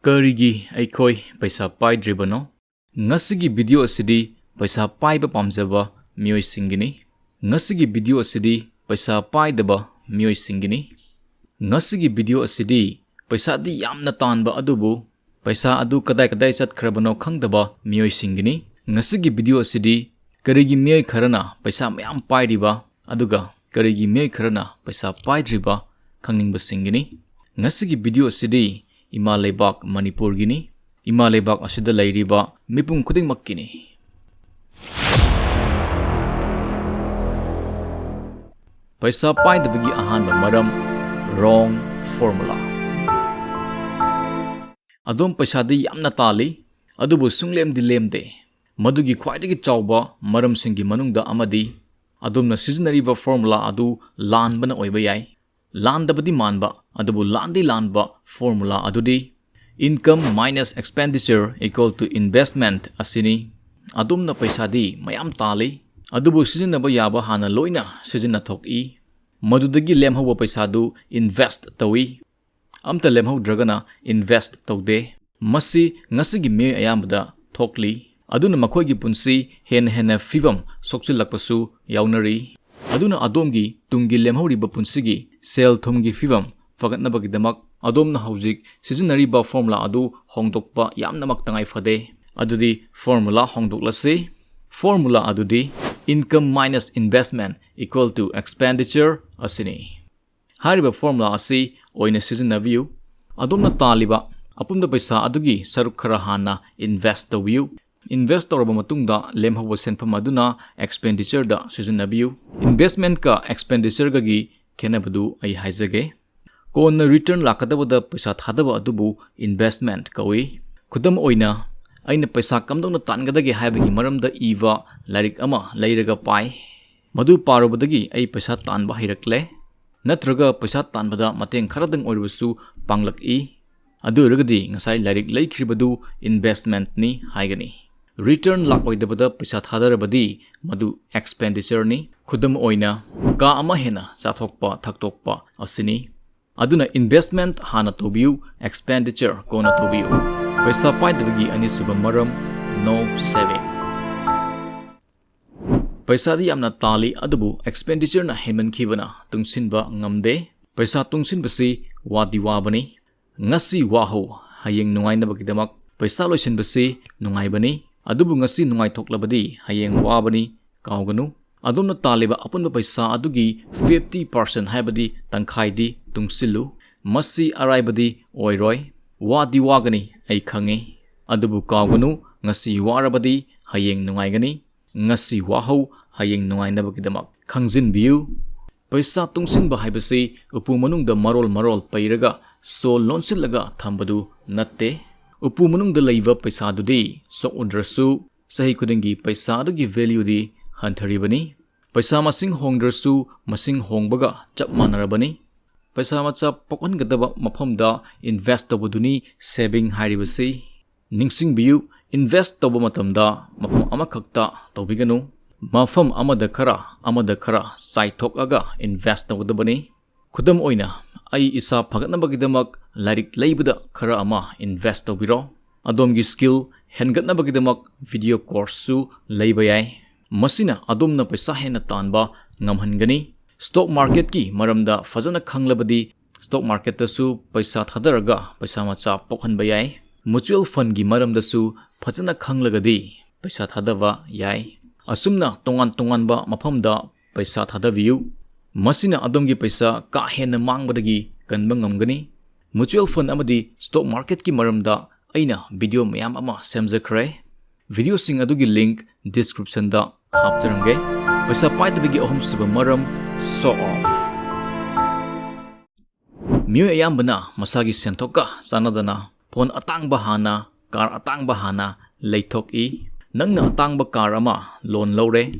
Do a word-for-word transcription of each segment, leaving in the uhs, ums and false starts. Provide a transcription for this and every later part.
ꯀꯔꯤꯒꯤ ꯑꯩꯈꯣꯏ ꯄꯩꯁꯥ ꯄꯥꯏꯗ꯭ꯔꯤꯕꯅꯣ? ꯉꯁꯤꯒꯤ ꯚꯤꯗꯤꯑꯣ ꯑꯁꯤꯗꯤ ꯄꯩꯁꯥ ꯄꯥꯏꯕ ꯄꯥꯝꯖꯕ ꯃꯤꯑꯣꯏꯁꯤꯡꯒꯤꯅꯤ꯫ ꯉꯁꯤꯒꯤ ꯚꯤꯗꯤꯑꯣ ꯑꯁꯤꯗꯤ ꯄꯩꯁꯥ ꯄꯥꯏꯗꯕ ꯃꯤꯑꯣꯏꯁꯤꯡꯒꯤꯅꯤ꯫ ꯉꯁꯤꯒꯤ ꯚꯤꯗꯤꯑꯣ ꯑꯁꯤꯗꯤ ꯄꯩꯁꯥꯗꯤ ꯌꯥꯝꯅ ꯇꯥꯟꯕ ꯑꯗꯨꯕꯨ ꯄꯩꯁꯥ ꯑꯗꯨ ꯀꯗꯥꯏ ꯀꯗꯥꯏ ꯆꯠꯈ꯭ꯔꯕꯅꯣ ꯈꯪꯗꯕ ꯃꯤꯑꯣꯏꯁꯤꯡꯒꯤꯅꯤ꯫ ꯉꯁꯤꯒꯤ ꯚꯤꯗꯤꯑꯣ ꯑꯁꯤꯗꯤ ꯀꯔꯤꯒꯤ ꯃꯤꯑꯣꯏ ꯈꯔꯅ ꯄꯩꯁꯥ ꯃꯌꯥꯝ ꯄꯥꯏꯔꯤꯕ ꯑꯗꯨꯒ ꯀꯔꯤꯒꯤ ꯃꯤꯑꯣꯏ ꯈꯔꯅ ꯄꯩꯁꯥ ꯄꯥꯏꯗ꯭ꯔꯤꯕ ꯈꯪꯅꯤꯡꯕꯁꯤꯡꯒꯤꯅꯤ꯫ ꯉꯁꯤꯒꯤ ꯚꯤꯗꯤꯑꯣ ꯑꯁꯤꯗꯤ ꯏꯃꯥ ꯂꯩꯕꯥꯛ ꯃꯅꯤꯄꯨꯔꯒꯤꯅꯤ꯫ ꯏꯃꯥ ꯂꯩꯕꯥꯛ ꯑꯁꯤꯗ ꯂꯩꯔꯤꯕ ꯃꯤꯄꯨꯝ ꯈꯨꯗꯤꯡꯃꯛꯀꯤꯅꯤ꯫ ꯄꯩꯁꯥ ꯄꯥꯏꯗꯕꯒꯤ ꯑꯍꯥꯟꯕ ꯃꯔꯝ, wrong formula꯫ ꯑꯗꯣꯝ ꯄꯩꯁꯥꯗꯤ ꯌꯥꯝꯅ ꯇꯥꯜꯂꯤ, ꯑꯗꯨꯕꯨ ꯁꯨꯡꯂꯦꯝꯗꯤ ꯂꯦꯝꯗꯦ꯫ ꯃꯗꯨꯒꯤ ꯈ꯭ꯋꯥꯏꯗꯒꯤ ꯆꯥꯎꯕ ꯃꯔꯝꯁꯤꯡꯒꯤ ꯃꯅꯨꯡꯗ ꯑꯃꯗꯤ ꯑꯗꯣꯝꯅ ꯁꯤꯖꯤꯟꯅꯔꯤꯕ formula ꯑꯗꯨ ꯂꯥꯟꯕꯅ ꯑꯣꯏꯕ ꯌꯥꯏ꯫ ꯂꯥꯟꯗꯕꯗꯤ ꯃꯥꯟꯕ, ꯑꯗꯨꯕꯨ ꯂꯥꯟꯗꯤ ꯂꯥꯟꯕ formula ꯑꯗꯨꯗꯤ income minus expenditure equal to investment ꯑꯁꯤꯅꯤ꯫ ꯑꯗꯣꯝꯅ ꯄꯩꯁꯥꯗꯤ ꯃꯌꯥꯝ ꯇꯥꯜꯂꯤ, ꯑꯗꯨꯕꯨ ꯁꯤꯖꯤꯟꯅꯕ ꯌꯥꯕ ꯍꯥꯟꯅ ꯂꯣꯏꯅ ꯁꯤꯖꯤꯟꯅꯊꯣꯛꯏ꯫ ꯃꯗꯨꯗꯒꯤ ꯂꯦꯝꯍꯧꯕ ꯄꯩꯁꯥꯗꯨ invest ꯇꯧꯏ꯫ ꯑꯝꯇ ꯂꯦꯝꯍꯧꯗ꯭ꯔꯒꯅ invest ꯇꯧꯗꯦ꯫ ꯃꯁꯤ ꯉꯁꯤꯒꯤ ꯃꯤꯑꯣꯏ ꯑꯌꯥꯝꯕꯗ ꯊꯣꯛꯂꯤ꯫ ꯑꯗꯨꯅ ꯃꯈꯣꯏꯒꯤ ꯄꯨꯟꯁꯤ ꯍꯦꯟꯅ ꯍꯦꯟꯅ ꯐꯤꯕꯝ ꯁꯣꯛꯆꯤꯜꯂꯛꯄꯁꯨ ꯌꯥꯎꯅꯔꯤ꯫ ꯑꯗꯨꯅ ꯑꯗꯣꯝꯒꯤ ꯇꯨꯡꯒꯤ ꯂꯦꯝꯍꯧꯔꯤꯕ ꯄꯨꯟꯁꯤꯒꯤ ꯁꯦꯜ ꯊꯨꯝꯒꯤ ꯐꯤꯕꯝ ꯐꯒꯠꯅꯕꯒꯤꯗꯃꯛ ꯑꯗꯣꯝꯅ ꯍꯧꯖꯤꯛ ꯁꯤꯖꯤꯟꯅꯔꯤꯕ formula ꯑꯗꯨ ꯍꯣꯡꯗꯣꯛꯄ ꯌꯥꯝꯅꯃꯛ ꯇꯉꯥꯏ ꯐꯗꯦ꯫ ꯑꯗꯨꯗꯤ formula ꯍꯣꯡꯗꯣꯛꯂꯁꯤ꯫ Formula ꯑꯗꯨꯗꯤ income minus investment equal to expenditure ꯑꯁꯤꯅꯤ꯫ ꯍꯥꯏꯔꯤꯕ formula ꯑꯁꯤ ꯑꯣꯏꯅ ꯁꯤꯖꯤꯟꯅꯕꯤꯌꯨ꯫ ꯑꯗꯣꯝꯅ ꯇꯥꯜꯂꯤꯕ ꯑꯄꯨꯟꯕ ꯄꯩꯁꯥ ꯑꯗꯨꯒꯤ ꯁꯔꯨꯛ ꯈꯔ ꯍꯥꯟꯅ invest ꯇꯧꯕꯤꯌꯨ꯫ Invest ꯇꯧꯔꯕ ꯃꯇꯨꯡꯗ ꯂꯦꯝꯍꯧꯕ ꯁꯦꯟꯐꯝ ꯑꯗꯨꯅ expenditure ꯗ ꯁꯤꯖꯤꯟꯅꯕꯤꯌꯨ꯫ Investment ꯀ expenditure ꯒꯒꯤ ꯈꯦꯠꯅꯕꯗꯨ ꯑꯩ ꯍꯥꯏꯖꯒꯦ꯫ ꯀꯣꯟꯅ return ꯂꯥꯛꯀꯗꯕꯗ ꯄꯩꯁꯥ ꯊꯥꯗꯕ ꯑꯗꯨꯕꯨ investment ꯀꯧꯏ꯫ ꯈꯨꯗꯝ ꯑꯣꯏꯅ, ꯑꯩꯅ ꯄꯩꯁꯥ ꯀꯝꯗꯧꯅ ꯇꯥꯟꯒꯗꯒꯦ ꯍꯥꯏꯕꯒꯤ ꯃꯔꯝꯗ ꯏꯕ ꯂꯥꯏꯔꯤꯛ ꯑꯃ ꯂꯩꯔꯒ ꯄꯥꯏ꯫ ꯃꯗꯨ ꯄꯥꯔꯨꯕꯗꯒꯤ ꯑꯩ ꯄꯩꯁꯥ ꯇꯥꯟꯕ ꯍꯩꯔꯛꯂꯦ꯫ ꯅꯠꯇ꯭ꯔꯒ ꯄꯩꯁꯥ ꯇꯥꯟꯕꯗ ꯃꯇꯦꯡ ꯈꯔꯗꯪ ꯑꯣꯏꯔꯕꯁꯨ ꯄꯥꯡꯂꯛꯏ꯫ ꯑꯗꯨ ꯑꯣꯏꯔꯒꯗꯤ ꯉꯁꯥꯏ ꯂꯥꯏꯔꯤꯛ ꯂꯩꯈ꯭ꯔꯤꯕꯗꯨ investment ꯅꯤ ꯍꯥꯏꯒꯅꯤ꯫ Return ꯂꯥꯛꯂꯣꯏꯗꯕꯗ ꯄꯩꯁꯥ ꯊꯥꯗꯔꯕꯗꯤ ꯃꯗꯨ expenditure ꯅꯤ꯫ ꯈꯨꯗꯝ ꯑꯣꯏꯅ, ꯀꯥ ꯑꯃ ꯍꯦꯟꯅ ꯆꯥꯊꯣꯛꯄ ꯊꯛꯇꯣꯛꯄ ꯑꯁꯤꯅꯤ꯫ ꯑꯗꯨꯅ investment ꯍꯥꯟꯅ ꯇꯧꯕꯤꯌꯨ, expenditure ꯀꯣꯟꯅ ꯇꯧꯕꯤꯌꯨ꯫ ꯄꯩꯁꯥ ꯄꯥꯏꯗꯕꯒꯤ ꯑꯅꯤꯁꯨꯕ ꯃꯔꯝ, no saving꯫ ꯄꯩꯁꯥꯗꯤ ꯌꯥꯝꯅ ꯇꯥꯜꯂꯤ, ꯑꯗꯨꯕꯨ expenditure ꯅ ꯍꯦꯟꯃꯟꯈꯤꯕꯅ ꯇꯨꯡꯁꯤꯟꯕ ꯉꯝꯗꯦ꯫ ꯄꯩꯁꯥ ꯇꯨꯡꯁꯤꯟꯕꯁꯤ ꯋꯥꯗꯤ ꯋꯥꯕꯅꯤ꯫ ꯉꯁꯤ ꯋꯥꯍꯧ, ꯍꯌꯦꯡ ꯅꯨꯡꯉꯥꯏꯅꯕꯒꯤꯗꯃꯛ꯫ ꯄꯩꯁꯥ ꯂꯣꯏꯁꯤꯟꯕꯁꯤ ꯅꯨꯡꯉꯥꯏꯕꯅꯤ, ꯑꯗꯨꯕꯨ ꯉꯁꯤ ꯅꯨꯡꯉꯥꯏꯊꯣꯛꯂꯕꯗꯤ ꯍꯌꯦꯡ ꯋꯥꯕꯅꯤ, ꯀꯥꯎꯒꯅꯨ꯫ ꯑꯗꯣꯝꯅ ꯇꯥꯜꯂꯤꯕ ꯑꯄꯨꯟꯕ ꯄꯩꯁꯥ ꯑꯗꯨꯒꯤ fifty percent, ꯍꯥꯏꯕꯗꯤ ꯇꯪꯈꯥꯏꯗꯤ, ꯇꯨꯡꯁꯤꯜꯂꯨ꯫ ꯃꯁꯤ ꯑꯔꯥꯏꯕꯗꯤ ꯑꯣꯏꯔꯣꯏ꯫ ꯋꯥꯗꯤ ꯋꯥꯒꯅꯤ, ꯑꯩ ꯈꯪꯉꯤ꯫ ꯑꯗꯨꯕꯨ ꯀꯥꯎꯒꯅꯨ, ꯉꯁꯤ ꯋꯥꯔꯕꯗꯤ ꯍꯌꯦꯡ ꯅꯨꯡꯉꯥꯏꯒꯅꯤ꯫ ꯉꯁꯤ ꯋꯥꯍꯧ, ꯍꯌꯦꯡ ꯅꯨꯡꯉꯥꯏꯅꯕꯒꯤꯗꯃꯛ꯫ ꯈꯪꯖꯤꯟꯕꯤꯌꯨ, ꯄꯩꯁꯥ ꯇꯨꯡꯁꯤꯟꯕ ꯍꯥꯏꯕꯁꯤ ꯎꯄꯨ ꯃꯅꯨꯡꯗ ꯃꯔꯣꯜ ꯃꯔꯣꯜ ꯄꯩꯔꯒ ꯁꯣ ꯂꯣꯟꯁꯤꯜꯂꯒ ꯊꯝꯕꯗꯨ ꯅꯠꯇꯦ꯫ ꯎꯄꯨ ꯃꯅꯨꯡꯗ ꯂꯩꯕ ꯄꯩꯁꯥꯗꯨꯗꯤ ꯁꯣꯛꯎꯗ꯭ꯔꯁꯨ, ꯆꯍꯤ ꯈꯨꯗꯤꯡꯒꯤ ꯄꯩꯁꯥ ꯑꯗꯨꯒꯤ value ꯗꯤ ꯍꯟꯊꯔꯤꯕꯅꯤ꯫ ꯄꯩꯁꯥ ꯃꯁꯤꯡ ꯍꯣꯡꯗ꯭ꯔꯁꯨ, ꯃꯁꯤꯡ ꯍꯣꯡꯕꯒ ꯆꯞ ꯃꯥꯟꯅꯔꯕꯅꯤ꯫ ꯄꯩꯁꯥ ꯃꯆꯥ ꯄꯣꯛꯍꯟꯒꯗꯕ ꯃꯐꯝꯗ invest ꯇꯧꯕꯗꯨꯅꯤ saving ꯍꯥꯏꯔꯤꯕꯁꯤ꯫ ꯅꯤꯡꯁꯤꯡꯕꯤꯌꯨ, invest ꯇꯧꯕ ꯃꯇꯝꯗ ꯃꯐꯝ ꯑꯃꯈꯛꯇ ꯇꯧꯕꯤꯒꯅꯨ꯫ ꯃꯐꯝ ꯑꯃꯗ ꯈꯔ, ꯑꯃꯗ ꯈꯔ ꯆꯥꯏꯊꯣꯛꯑꯒ invest ꯇꯧꯒꯗꯕꯅꯤ꯫ ꯈꯨꯗꯝ ꯑꯣꯏꯅ, ꯑꯩ ꯏꯁꯥ ꯐꯒꯠꯅꯕꯒꯤꯗꯃꯛ ꯂꯥꯏꯔꯤꯛ ꯂꯩꯕꯗ ꯈꯔ ꯑꯃ invest ꯇꯧꯕꯤꯔꯣ꯫ ꯑꯗꯣꯝꯒꯤ skill ꯍꯦꯟꯒꯠꯅꯕꯒꯤꯗꯃꯛ video course ꯁꯨ ꯂꯩꯕ ꯌꯥꯏ꯫ ꯃꯁꯤꯅ ꯑꯗꯣꯝꯅ ꯄꯩꯁꯥ ꯍꯦꯟꯅ ꯇꯥꯟꯕ ꯉꯝꯍꯟꯒꯅꯤ꯫ Stock market ꯀꯤ ꯃꯔꯝꯗ ꯐꯖꯅ ꯈꯪꯂꯕꯗꯤ stock market ꯇꯁꯨ ꯄꯩꯁꯥ ꯊꯥꯗꯔꯒ ꯄꯩꯁꯥ ꯃꯆꯥ ꯄꯣꯛꯍꯟꯕ ꯌꯥꯏ꯫ Mutual fund ꯒꯤ ꯃꯔꯝꯗꯁꯨ ꯐꯖꯅ ꯈꯪꯂꯒꯗꯤ ꯄꯩꯁꯥ ꯊꯥꯗꯕ ꯌꯥꯏ꯫ ꯑꯁꯨꯝꯅ ꯇꯣꯉꯥꯟ ꯇꯣꯉꯥꯟꯕ ꯃꯐꯝꯗ ꯄꯩꯁꯥ ꯊꯥꯗꯕꯤꯌꯨ꯫ ꯃꯁꯤꯅ ꯑꯗꯣꯝꯒꯤ ꯄꯩꯁꯥ ꯀꯥ ꯍꯦꯟꯅ ꯃꯥꯡꯕꯗꯒꯤ ꯀꯟꯕ ꯉꯝꯒꯅꯤ꯫ Mutual fund ꯑꯃꯗꯤ stock market ꯀꯤ ꯃꯔꯝꯗ ꯑꯩꯅ video ꯃꯌꯥꯝ ꯑꯃ ꯁꯦꯝꯖꯈ꯭ꯔꯦ꯫ Video ꯁꯤꯡ ꯑꯗꯨꯒꯤ link description ꯗ ꯍꯥꯞꯆꯔꯝꯒꯦ꯫ ꯄꯩꯁꯥ ꯄꯥꯏꯗꯕꯒꯤ ꯑꯍꯨꯝꯁꯨꯕ ꯃꯔꯝ, show off꯫ ꯃꯤꯑꯣꯏ ꯑꯌꯥꯝꯕꯅ ꯃꯁꯥꯒꯤ ꯁꯦꯟꯊꯣꯛꯀ ꯆꯥꯟꯅꯗꯅ phone ꯑꯇꯥꯡꯕ ꯍꯥꯟꯅ, car ꯑꯇꯥꯡꯕ ꯍꯥꯟꯅ ꯂꯩꯊꯣꯛꯏ꯫ ꯅꯪꯅ ꯑꯇꯥꯡꯕ car ꯑꯃ loan ꯂꯧꯔꯦ꯫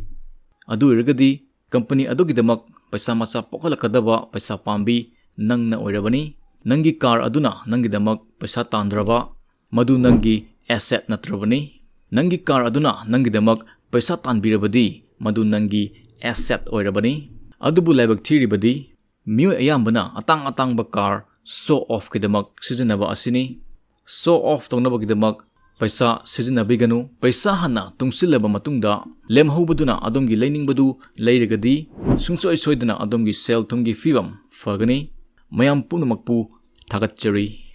ꯑꯗꯨ ꯑꯣꯏꯔꯒꯗꯤ company ꯑꯗꯨꯒꯤꯗꯃꯛ ꯄꯩꯁꯥ ꯃꯆꯥ ꯄꯣꯛꯍꯜꯂꯛꯀꯗꯕ ꯄꯩꯁꯥ ꯄꯥꯝꯕꯤ ꯅꯪꯅ ꯑꯣꯏꯔꯕꯅꯤ꯫ ꯅꯪꯒꯤ car ꯑꯗꯨꯅ ꯅꯪꯒꯤꯗꯃꯛ ꯄꯩꯁꯥ ꯇꯥꯟꯗ꯭ꯔꯕ, ꯃꯗꯨ ꯅꯪꯒꯤ asset ꯅꯠꯇ꯭ꯔꯕꯅꯤ꯫ ꯅꯪꯒꯤ car ꯑꯗꯨꯅ ꯅꯪꯒꯤꯗꯃꯛ ꯄꯩꯁꯥ ꯇꯥꯟꯕꯤꯔꯕꯗꯤ, ꯃꯗꯨ ꯅꯪꯒꯤ asset ꯑꯣꯏꯔꯕꯅꯤ꯫ ꯑꯗꯨꯕꯨ ꯂꯥꯏꯕꯛ ꯊꯤꯔꯤꯕꯗꯤ, ꯃꯤꯑꯣꯏ ꯑꯌꯥꯝꯕꯅ ꯑꯇꯥꯡ ꯑꯇꯥꯡꯕ car show offꯀꯤꯗꯃꯛ ꯁꯤꯖꯤꯟꯅꯕ ꯑꯁꯤꯅꯤ꯫ Show off ꯇꯧꯅꯕꯒꯤꯗꯃꯛ ꯄꯩꯁꯥ ꯁꯤꯖꯤꯟꯅꯕꯤꯒꯅꯨ꯫ ꯄꯩꯁꯥ ꯍꯥꯟꯅ ꯇꯨꯡꯁꯤꯜꯂꯕ ꯃꯇꯨꯡꯗ ꯂꯦꯝꯍꯧꯕꯗꯨꯅ ꯑꯗꯣꯝꯒꯤ ꯂꯩꯅꯤꯡꯕꯗꯨ ꯂꯩꯔꯒꯗꯤ ꯁꯨꯡꯁꯣꯏ ꯁꯣꯏꯗꯅ ꯑꯗꯣꯝꯒꯤ ꯁꯦꯜ ꯊꯨꯝꯒꯤ ꯐꯤꯕꯝ ꯐꯒꯅꯤ꯫ ꯃꯌꯥꯝ ꯄꯨꯝꯅꯃꯛꯄꯨ ꯊꯥꯒꯠꯆꯔꯤ꯫